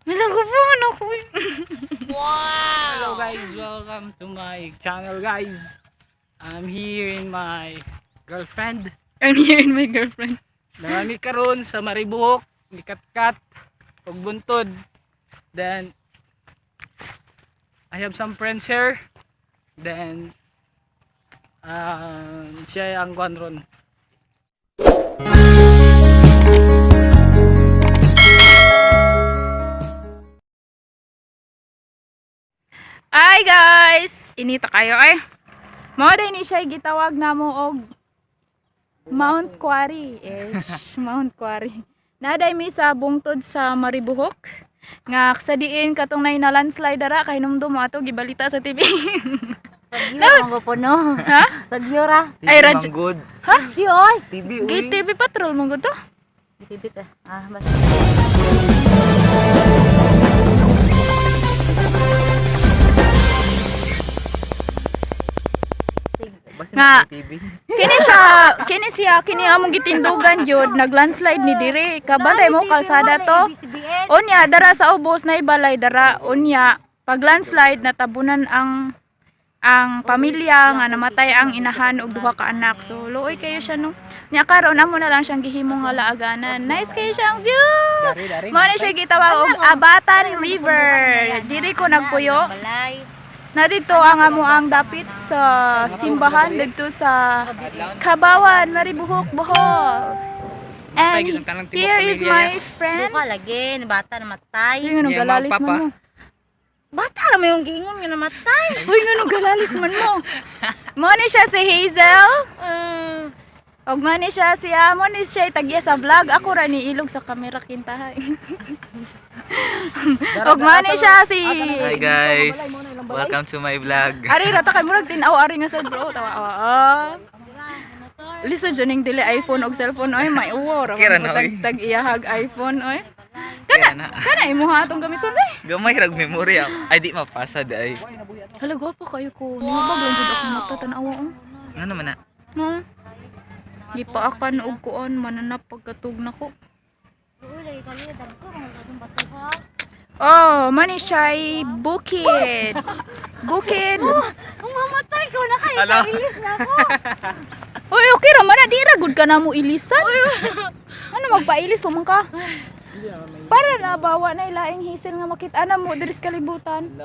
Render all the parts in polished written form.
Nalagupo na ko. Hello guys, welcome to my channel, guys. I'm here in my girlfriend. I'm here in my girlfriend. Nami karon sa Maribuhok, nikatkat ug buntod. Then I have some friends here. Then siya ang kuan ron. Hi guys! Inita kayo ay. Mao din ni siya gitawag namo og Mount Quarry. Ish, Mount Quarry. Naday mi sa bungtod sa Maribuhok. Nga sa diin katong nay na landslide dara kay numdum mo ato gibalita sa TV. Radyo no. Po no. Ha? Radyo ra. Ay, radyo. Good. Ha? Radyo oy. TV uy. Gate TV Patrol mo gud to. Bitibit eh. Ah, basta. Basta Nga. may TV. Kini siya, kini siya, kini among gitindugan jud naglandslide ni diri. Kabantay mo kalsada to. Unya dara sa ubos na ibalay dara unya pag landslide natabunan ang pamilya nga namatay ang inahan og duha ka anak. So luoy kayo siya no. Nya karon amo na lang siyang gihimo nga laaganan. Nice kayo siyang view. Mao ni siya gitawag og Abatan River. Diri ko nagpuyo. Balay. Na dito ang amo ang dapit sa simbahan didto sa Kabawan, Maribuhok, Bohol. And here is my friends. Duka lagi, bata namatay. Uy, nga nung Yeah, galalis mga man papa. mo. Bata ra may yung giingon nga namatay. Uy, nga nung galalis man mo. Mo ni siya si Hazel. Og mo ni siya si mo ni siya itagya sa vlog. Ako ra ni ilog sa kamera kintahay. Og mo ni siya si Hi guys. Welcome to my vlog. Ari rata kay murag tin-aw ari nga sad bro tawa. Ah. Lisod jud ning dili iPhone og cellphone oy may uwo ra Kira man na, tag, oy. tag iyahag iPhone oy. Kana na. Kana imo ha atong gamiton eh. Gamay rag memory ako. Ay di mapasa di ay. Hala gwapo kayo ko. Nihubag lang jud akong mata tan-awa oh. Ano naman na? No. Gipaakan og kuon mananap pagkatug nako. Oh, mani siya'y bukid. Bukid. Kung mamatay ko na kayo, Ala. kailis na ako. Uy, okay ra man na di ra gud ka na mo ilisan. Ano magpailis pa man ka? Para na bawa na ilaing hisel nga makita na mo diri sa kalibutan.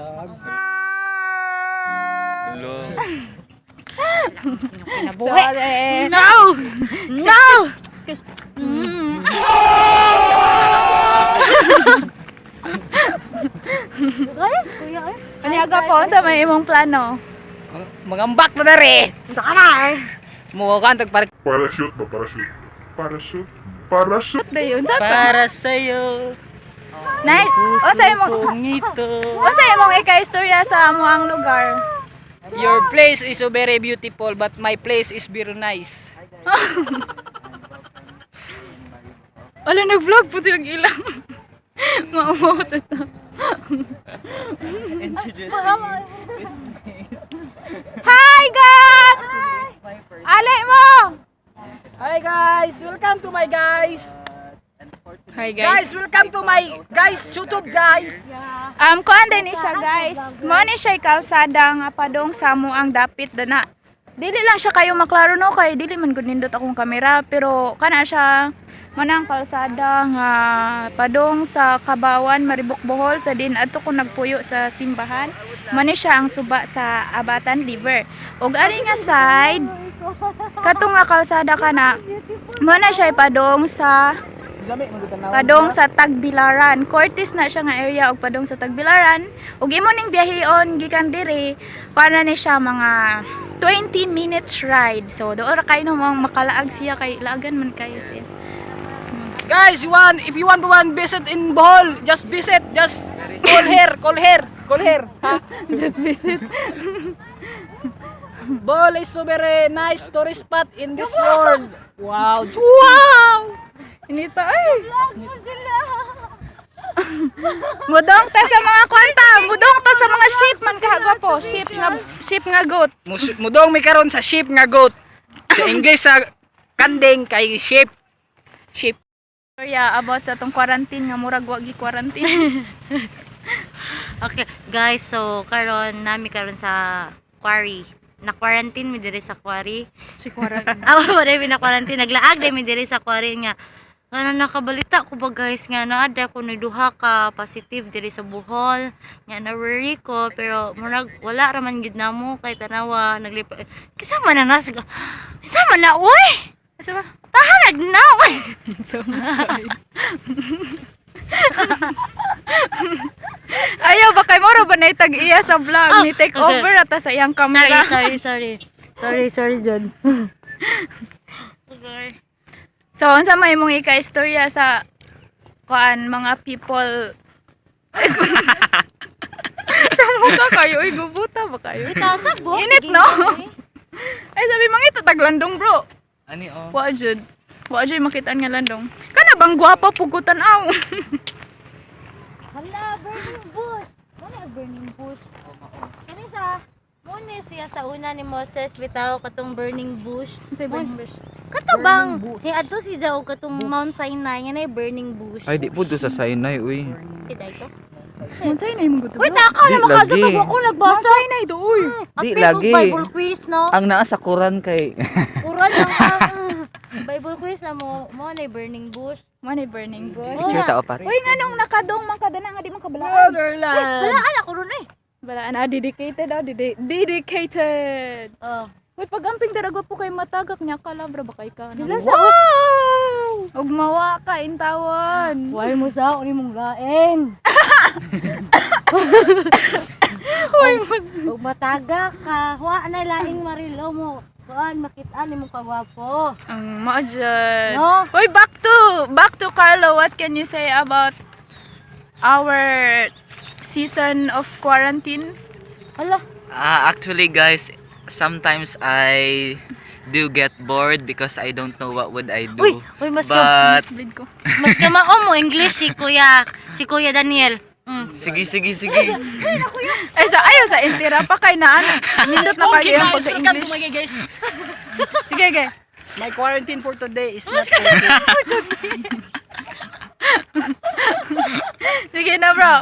Hello. Sorry. No! No! Ay, kuya ay. Ano po unsa may imong plano? Mangambak na dere. Baka na eh. Mo kan tag para Parachute ba? Parachute. Parachute? Parachute? Dayon sa to. para sa'yo. Nay, unsa imong Kong ito. unsa imong ika-istorya sa amo ang lugar? Your place is so very beautiful but my place is very nice. Ala nag-vlog po silang ilang. Mauwaw sa to. Introducing this place. Hi, God! Alay mo! Hi guys, welcome to my guys. Hi Guys, welcome to my guys YouTube guys. Kuan din ni siya guys. Mo ni siya kalsada nga padong sa mo ang dapit dana. Dili lang siya kayo maklaro no kay dili man gud nindot akong kamera pero kana siya manang kalsada nga padong sa Kabawan, Maribok, Bohol sa din adto ko nagpuyo sa simbahan. Mo ni siya ang suba sa Abatan River. Ug ari nga side kato nga kalsada kana mo na siya padong sa padong sa Tagbilaran. Cortes na siya nga area og padong sa Tagbilaran. Ug imo ning biyaheon gikan diri para ni siya mga 20 minutes ride. So doon ra kayo no makalaag siya kay laagan man kayo siya. Guys, you want if you want to one visit in Bohol, just visit, just call here, call here, call here. Ha? Just visit. Bohol is so very nice tourist spot in this world. Wow. Wow! Inita ay. Mudong ta sa mga kwanta, mudong ta sa mga ship man kahagwapo, ship nga goat. Mudong mi karon sa ship nga goat. Sa English sa kanding kay ship. Ship. Yeah, about sa atong quarantine nga murag wa gi quarantine. Okay, guys, so karon nami karon sa quarry. Na quarantine mi diri sa quarry. Si quarantine. Ah, wala mi na quarantine, naglaag dai mi diri sa quarry nga. Ano, nakabalita ko ba guys nga naa ko ni duha ka positive diri sa Bohol nga na worry ko, pero murag wala ra man gid namo kay tanawa naglipa kisa man na nas kisa man na, uy. Asa ba? Tahanag na, uy. So, ayaw ba kay moro ba na itag-iya sa vlog Oh, ni take kasi- over ata sa iyang Sorry, camera. sorry, sorry. Sorry, sorry, John. Okay. So unsa may imong ika-istorya sa kuan mga people sa mukha kayo uy, gubuta ba kayo? Itasak bo. Init, no? Ay sabi mga ito taglandong bro. Ani oh. Wa jud. Wa jud makitaan nga landong. Kana bang gwapa pugutan aw. Hala, burning bush. Muna ang burning bush. Kani sa muna siya sa una ni Moses bitaw katong burning bush. Unsay burning bush? Kato bang ni adto si Jao katong Mount Sinai nga na burning bush. Ay, di po do sa Sinai, uy. Tiday ko. Unsay na imong gusto? Uy, taka Di na makasabag lagi. ako Mount nagbasa. Sinai do uy. Di Apil og lagi. Bible quiz, no? Ang naa sa Quran kay Uran lang ang Bible quiz na mo mo na burning bush. Mo ni burning bush. Oh. Picture tao pare. Uy, nganong nakadong man kada na nga di man kabalaan. Wala ako ron eh. Balaan ah, dedicated ah, dedicated. Oh. Uy, pag-amping darago po kay matagak niya kalabra ba kay ka? Dila sa- Wow! Ug mawa ka intawan. Why mo sa ako ni mong lain? Uy, Ug mataga ka, wa na laing marilo mo. Kuan makita ni mong kagwapo. Ang maajad. No? Uy, back to Carlo, what can you say about our season of quarantine? Hala, Ah, actually guys, sometimes I do get bored because I don't know what would I do. Uy, uy, mas ka, But Misbid ko. mas kamao mo English si Kuya Daniel. Sige, sige, sige. Ay, sa ayaw sa intira pa kay na ano. Nindot na Okay kayo ang guys, welcome to pagka-English. my guys. Sige, sige. My quarantine for today is not okay. Sige na, bro.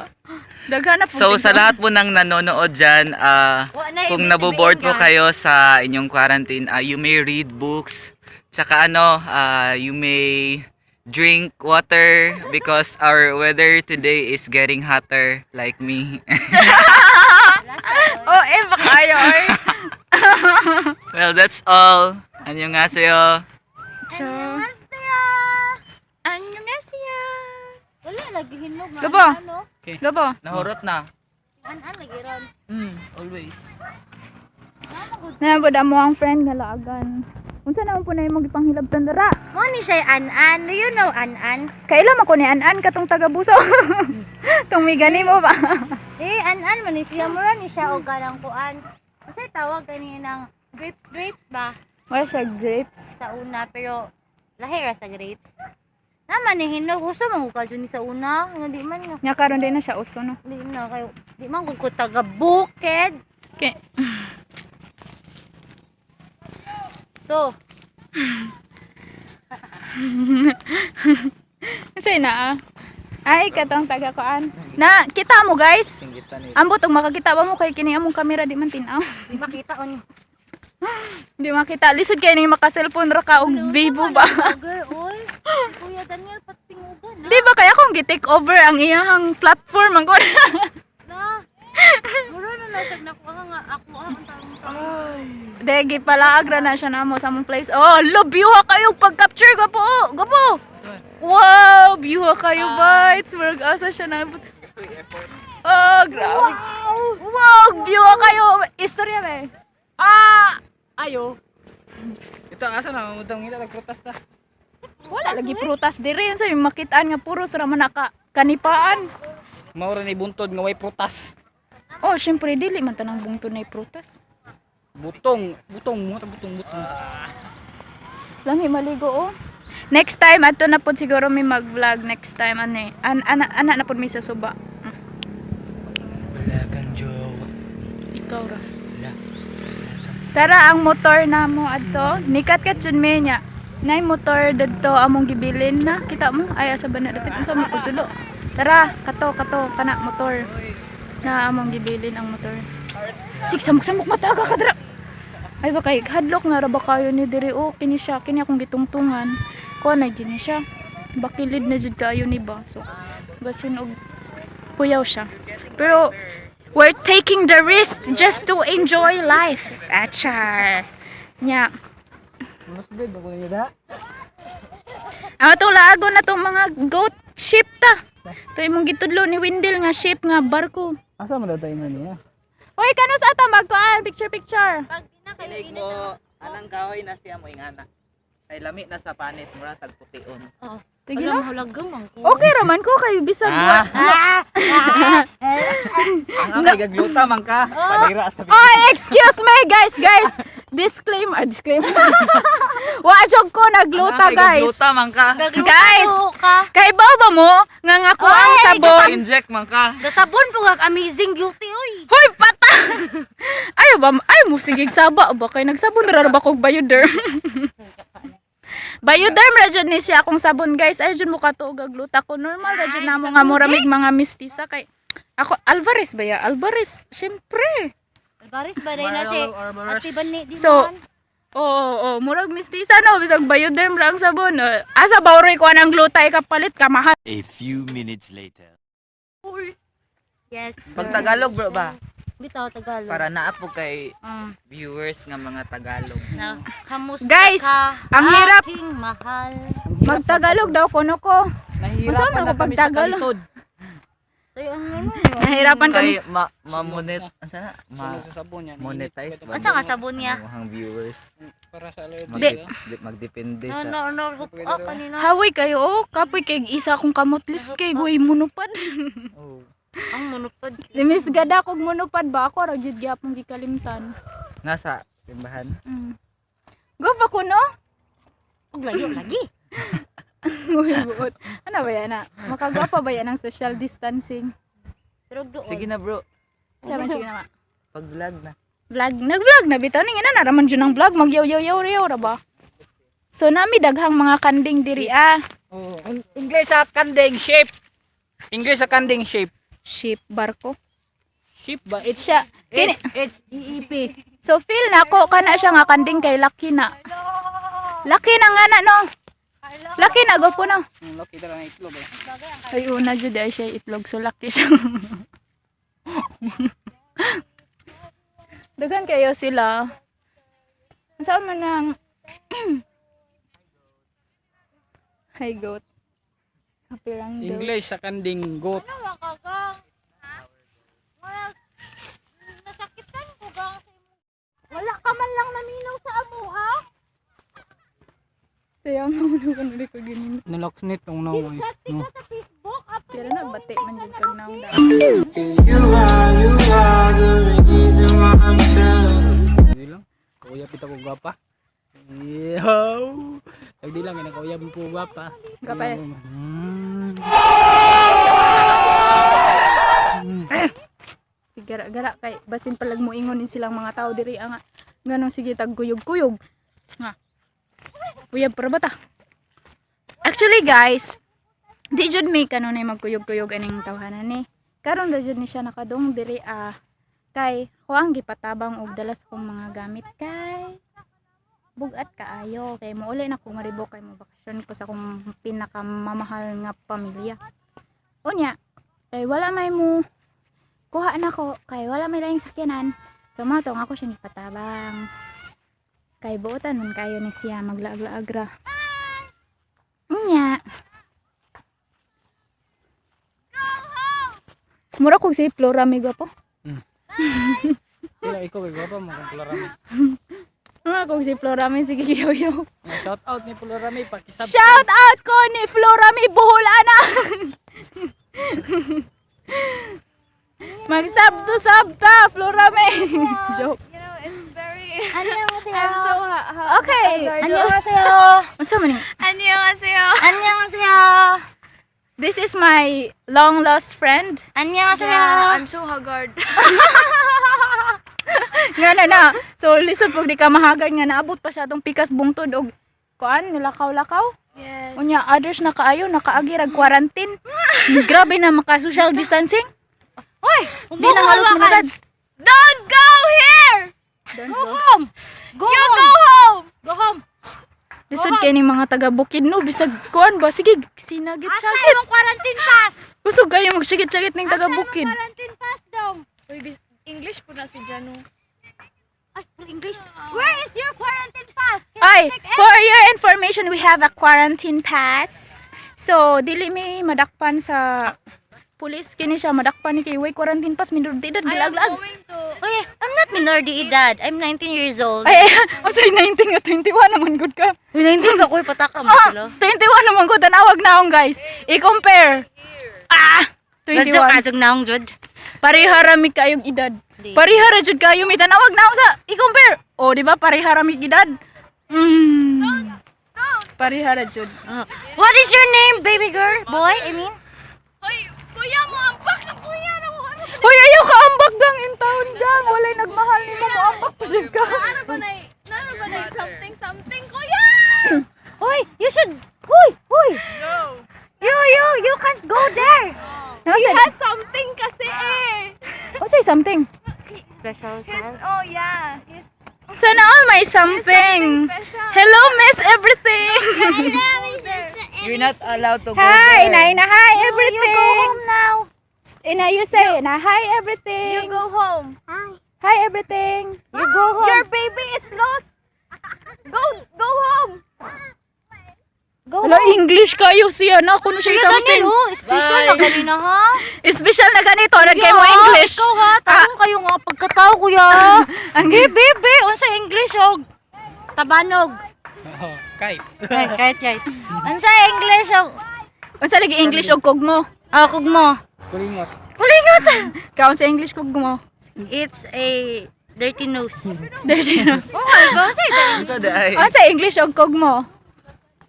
Daghan na po. So sa lahat po ng nanonood dyan, Wa na kung ibig naboboard po sabihin, kayo sa inyong quarantine, you may read books. Tsaka ano, you may drink water because our weather today is getting hotter like me. Oh, eh, baka ayaw, ay. Well, that's all. Annyeonghaseyo. Annyeonghaseyo. Annyeonghaseyo. Wala lagi hinog nga. Gabo. Ano? Gabo. Nahurot na. An-an lagi ron. Always. Nabod mo ang friend nga laagan. Unsa naman po na imong gipanghilabtan dara? Mo ni siya an-an. Do you know an-an? Kaila man ko ni An-an katong taga Busaw. Tong migani mo ba? Eh, an-an man ni siya, mura ni siya og kanang kuan. Kasi tawag gani ng grapes grapes ba Wala siya grapes. sa una, pero lahi ra sa grapes. Naman ni hinog uso man gud ni sa una, nga di man nga Nya karon din na siya uso no. di na kayo di man gud ko taga bukid. Okay. To, Unsay na ah? Ay, katong taga kuan. Na, kita mo guys. Ambot og makakita ba mo kay kini among kamera di man tin-aw. di makita on. Di makita. Lisod kay ning maka-cellphone ra ka og Vivo ba. Vlogger, oy. Si Kuya Daniel patingugan na. Di ba kaya kung gi-take over ang iyahang platform ang kuan? Na. Mura na na siya nakuha nga ako ang taong. Degi pala agra na siya namo sa among place. Oh, lo view ha kayo pag-capture ka po. Gapo. Wow, view ha kayo bites. Murag asa siya na. Oh, grabe. Wow, view ha kayo. Istorya ba? Eh. Ah! Ayo. Ito asa na utang nila nagprutas na. Wala lagi prutas diri unsa yung makitaan nga puros ra man naka kanipaan. Maura ni buntod nga way prutas. Oh, syempre dili man tanang bungtod na prutas. Butong, butong, mga butong, butong. Lami maligo oh. Next time ato na pod siguro may mag-vlog next time ani. An ana ana na pod mi sa suba. Wala kang jowa. Ikaw ra. Wala. Tara ang motor na mo adto. Nikat kat jud me niya. Nay motor didto among gibilin na. Kita mo? Ay, asa ba na dapit unsa mo pagtulo? Tara, kato kato kana motor. Na among gibilin ang motor. Sig samok-samok mata ka kadra. Ay ba kay hadlok na ra ba kayo ni diri o kini siya kini akong gitungtungan. Kuha na gini siya. Bakilid na jud kayo ni ba. So basin og kuyaw siya. Pero we're taking the risk just to enjoy life. Achar. Nya. Mas bed ako niya da. Ang atong laago na tong mga goat ship ta. Ito imong gitudlo ni Wendell nga ship nga barko. Asa man daw tayo na niya? Hoy, kanus ata magkuan picture picture. Pag di na kayo Kinig init mo, na. anang kahoy na siya mo ingana. Kay lami na sa panit, mura tagputiun. Oh. Sige Alam na. hulaga man ko. Okay raman ko kay bisag Ah. wa. Ang kay gagluta man ka. Panira sa Oy, excuse me guys, guys. Disclaimer, ah, disclaimer. Wa jog ko nagluta, Ang guys. gagluta man ka. Gagluto Guys! ka. Kay ba mo nga nga ko ang Oy, sabon? Inject man ka. Gasabon po kag amazing beauty oy. Hoy, pata. Ay ba, ay mo sige saba ba kay nagsabon ra ba kog Bioderm. Bioderm ra jud ni siya akong sabon, guys. Ay jud mo katuog gagluta ko normal ra jud namo nga muramig mga mistisa kay ako Alvarez ba ya? Alvarez, syempre. Alvarez ba rin na si Alvarez. Ate Bani di So, man. Oo, oo, murag mistisa no, bisag Bioderm ra ang sabon. Oh, asa ba oroy ko ang gluta ikapalit ka mahal. A few minutes later. Yes. Pag Tagalog bro ba? Bitaw Tagalog. Para naa po kay viewers nga mga Tagalog. Na, kamusta Guys, ka? ang hirap. Aking mahal. Magtagalog daw kuno ko. Nahihirapan Unsa man na ako kami sa pagtagalog? kalisod. So, ang ano? Nahirapan kami. Kay ma mamonet, ano na? Ma Sunog sa sabon yan. monetize ba? Asa nga sabon niya? Ang viewers. Para sa allergy. Mag Di. magdepende No, sa no, no. Hook up kanina. Hawoy kayo oh, kapoy kay isa akong kamutlis kay guy munupad. Oh. Ang munupad. Limis gada kog munupad ba ako ra jud gyapon gikalimtan. Nasa simbahan. Go pa ko no? Og layo lagi. Uy, buot. Ano ba yan na? Makagwapa ba yan ang social distancing? Pero doon. Sige na bro, Sabi sige na ma. pag-vlog na. Vlog, nag-vlog na bitaw ning ina naraman jud ang vlog magyaw-yaw-yaw ra ba. So nami daghang mga kanding diri ah. Oh, English sa kanding shape. English sa kanding shape. Ship barko. Shape ba? H Siya kini S H E E P. So feel na ko kana siya nga kanding kay laki na. Laki na nga na no. Laki na go po no. Laki dara ng itlog eh. Ay una jud ay siya itlog so laki siya. Daghan kayo sila. Saan man ang Hi goat. Happy rang goat. English sa kanding goat. Ano ka ka? Wala. Nasakitan ko gang sa imong. Wala ka man lang naminaw sa amo ha? Kaya nga mo na kanili ko ganun. Naloksnit tong no. Chat ka sa Facebook apan Pero nagbati man jud kag naong da. Hindi lang. Kauyap ito ko gwapa. Yo. Hindi lang kinakauyap po gwapa. Gwapa eh. Sige gara kay basin palag mo ingon ni silang mga tao diri ang ganong sige tagkuyog-kuyog. Nga. Uyab para ba ta? Actually guys, di jud mi kanunay magkuyog-kuyog aning tawhanan ni. Karon ra jud ni siya nakadung diri ah kay ko ang gipatabang og dala sa akong mga gamit kay bugat kaayo kay mouli na ko maribok kay mo bakasyon ko sa akong pinakamamahal nga pamilya. Unya, kay wala may mo kuha na ko kay wala may laing sakyanan. So mao to nga ako siya gipatabang. Kay buotan man kayo ni siya maglaag-laag ra. Unya. Mura kog si Flora may gwapo. Sila ikaw kay gwapa mo kang Florami. Mura kog si Flora may sige yaw-yaw. Shout out ni Florami pakisub. Shout out ko ni Flora may Buholana. Mag-sub to sub ta, Flora may. Joke. You know, it's very. Annyeonghaseyo. I'm so Okay. Sorry. Annyeonghaseyo. Unsa man ni? Annyeonghaseyo. Annyeonghaseyo. This is my long lost friend. Annyeonghaseyo. Yeah, I'm so haggard. Nga na na. So lisod pag di ka mahagad nga naabot pa siya atong pikas bungtod og kuan nilakaw-lakaw. Yes. Unya others na kaayo nakaagi rag quarantine. Grabe na maka social distancing. Hoy, Di na halos manugad. Don't go here! Don't Go home. Go You home. go home! Go home. Lisod kay ni mga taga bukid no bisag kuan ba sige sinagit Asa sagit. imong quarantine pass? Kusog kayo magsigit-sagit ning taga bukid. Quarantine pass dong. Uy, English po na si Janu. Ay, English. Where is your quarantine pass? Can Ay, I check it? for your information, we have a quarantine pass. So, dili mi madakpan sa pulis kini siya madakpan ni kay way quarantine pass minor de edad I am gilaglag. going to... Uy, I'm not minor de edad. I'm 19 years old. Ay, ay, 19 nga 21 naman gud ka. Uy, 19 ba ko? Pataka mo Ah, sila. 21 naman gud tanawag na akong guys. I-compare. Ah, 21. 21. Kajog naong jud. Pareha ra mi kayong edad. Di. Pareha ra jud kayo mi tanawag na akong sa i-compare. Oh, di ba pareha ra mi edad? Pareha ra jud. What is your name, baby girl? Boy, I mean? Hoy, kuya mo, ambak na kuya! Ano, ano, Hoy, ayaw ka ambak gang in town gang. Walay nagmahal nimo mo ambak pa jud ka. ano ba na, ano ba na something, something, kuya? Hoy, you should... Hoy, hoy! No! You can't go there! He has something kasi eh. Oh, say something. Special His, oh yeah. His Sana all may something. special. Hello, Miss Everything. You're not allowed to go Hi, there. ina, ina, hi, everything. You go home now. Ina, you say, ina, hi, everything. You go home. Hi, everything. You go home. Your baby is lost. Go, go home. Go Wala, English kayo siya na. Kuno siya Kuya something. Daniel, oh, special na Bye. ganina, ha? Special na ganito. Nag kayo mo Kuya, English. Ikaw, ha? Tanong kayo nga pagkatao, kuya. Ang Hey, baby, unsa English, og tabanog. Kahit. Ay, kahit, kahit. Unsa English, og... Unsa lagi English og kog mo? Ah, kugmo. Kulingot. Kulingot! Kaon sa English kog mo. It's a dirty nose. Dirty na. Oh my God, unsa dirty Unsa di ay? Unsa English og kog mo?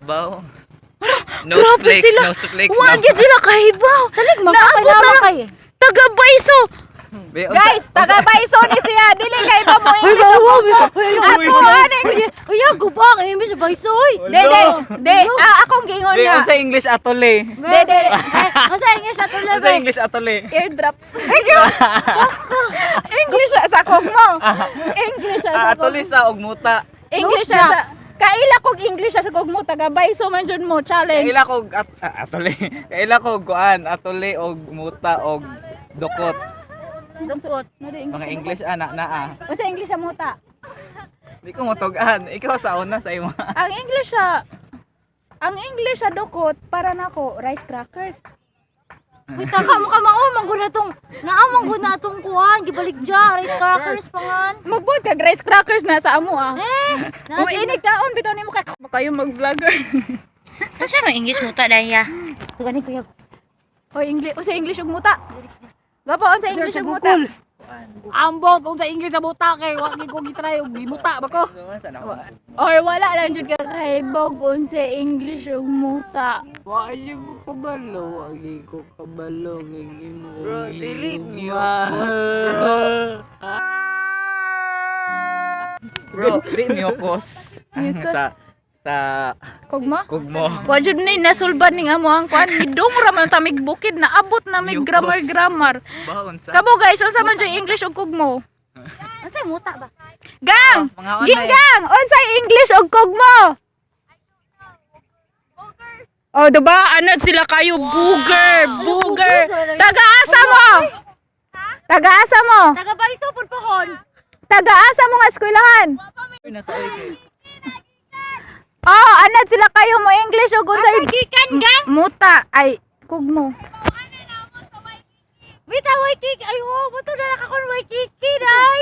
Baw. Nose Grabe flex, sila. nose flex. Wa gyud sila kahibaw. Salig, Naabot na magpapanama lang. kayo. Taga Baiso. Be, Guys, taga Baiso ni siya. Dili kay ba mo English og kog mo. Ako ano Uy, uy, gubang, ay, sa baysoy. De, de, de. Ah, akong gingon Be, nga. unsa English atole? De, de. Unsa English ato Unsa labi? English atole? Eardrops. English sa kog mo. English sa Ah, kog. atole sa og muta. English Nose sa drops. Kaila kog English sa kog mo taga Baiso man jud mo challenge. Kaila kog at, ah, atole. Kaila kog kuan, atole og muta og dukot. Dukot. Mga English ana naa. Unsa English sa muta? Di ko motug-an. Ikaw sa una sa imo. Ang English sa ang English sa dukot para nako rice crackers. Uy, taka mo ka mao, mangguna tong, naa mangguna tong kuan, gibalik dya, rice crackers pangan. Magbuot kag rice crackers na sa amo ah. Eh, Kung inig kaon bitaw nimo kay kayo mag-vlogger. Unsa man English mo ta daya? Tugani kuya. Hoy English, unsa English ug muta? Gapa unsa English ug muta? Ambot unsa English sa buta kay wa gyud ko gitry og gimuta ba ko. Or wala lang jud ka kahibog unsa English ug muta. Wa gyud ko kabalo, wa gyud ko kabalo kay gimo. Bro, dili miyokos, bro. Bro, di miyokos. Miyokos. Sa Kog mo? kugmo. Wa jud ni nasulbad ning amo ang kuan midong ra man tamig bukid na abot na mig Miyokos. grammar grammar. Baon sa. Kamo guys, unsa man jud English ug kog mo? Unsa muta ba? Gang! Mga online. Ginggang! Unsay English og kog mo? Oh, diba? Anad sila kayo, booger, booger. Taga-asa mo? Taga-asa mo? Taga Baiso pud pohon. Taga-asa mo nga eskwelahan? Oh, anad sila kayo mo English og unsay Gikan gang. muta ay kog mo. Wait, ah, Waikiki. Ay, oh, buto na nakakon Waikiki, day.